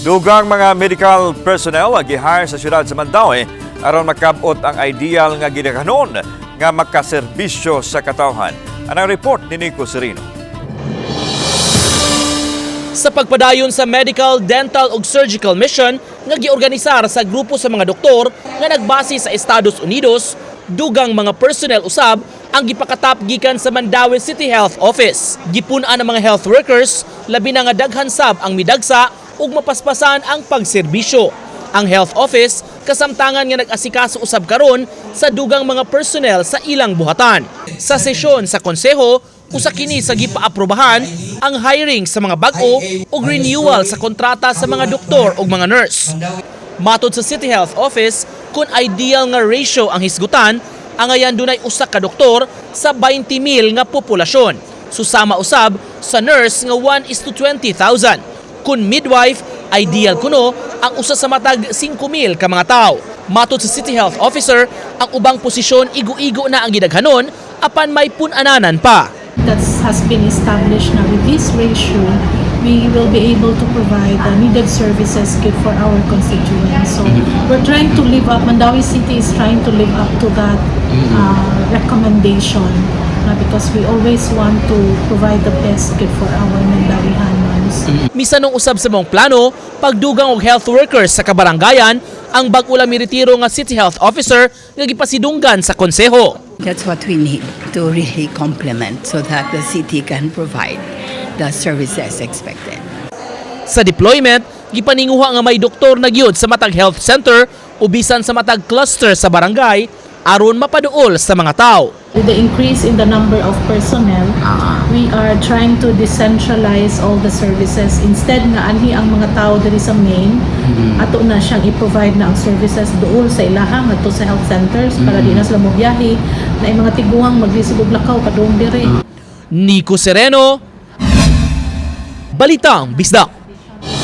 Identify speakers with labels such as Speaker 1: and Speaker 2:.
Speaker 1: Dugang mga medical personnel ang gihire sa siyudad sa Mandaue aron makabot ang ideal nga gidaghanon nga makaserbisyo sa katawhan. Anang report ni Nico Serino.
Speaker 2: Sa pagpadayon sa medical, dental ug surgical mission nga giorganisar sa grupo sa mga doktor nga nagbase sa Estados Unidos, dugang mga personnel usab ang gipakatap gikan sa Mandaue City Health Office. Gipun-an ang mga health workers, labi na nga daghan sab ang midagsa ug mapaspasan ang pagserbisyo. Ang health office kasamtangan nga nag-asikaso usab karon sa dugang mga personnel sa ilang buhatan. Sa sesyon sa konseho, usa kini sa gipaaprobahan ang hiring sa mga bag-o ug renewal sa kontrata sa mga doktor ug mga nurse. Matod sa City Health Office, kung ideal nga ratio ang hisgutan, angayan dunay usa ka doktor sa 20,000 nga populasyon. Susama usab sa nurse nga 1 is to 20,000. Kung midwife, ideal kuno ang usa sa matag 5,000 ka mga tawo. Matod sa City Health Officer, ang ubang posisyon igo-igo na ang gidaghanon apan may pun-ananan pa.
Speaker 3: That has been established now with this ratio, we will be able to provide the needed services good for our constituents. So we're trying to live up, Mandaue City is trying to live up to that recommendation na because we always want to provide the best good for our Mandauehanons.
Speaker 2: Misanong usab sa maong plano, pagdugang og health workers sa kabarangayan, ang bag-o lang miretiro nga City Health Officer nga gipasidunggan sa konseho.
Speaker 4: That's what we need to really complement so that the city can provide the services expected.
Speaker 2: Sa deployment, gipaninguha nga may doktor na gyud sa matag health center o bisan sa matag cluster sa barangay aron mapaduol sa mga tao.
Speaker 3: With the increase in the number of personnel, we are trying to decentralize all the services. Instead nga anhi ang mga tao diri sa main, ato na siyang i-provide na ang services duol sa ilaha ngadto sa health centers para di na sila mobiyahe na yung mga tiguang maglisod og lakaw padung diri.
Speaker 2: Nico Sereno, Balitang Bisdak.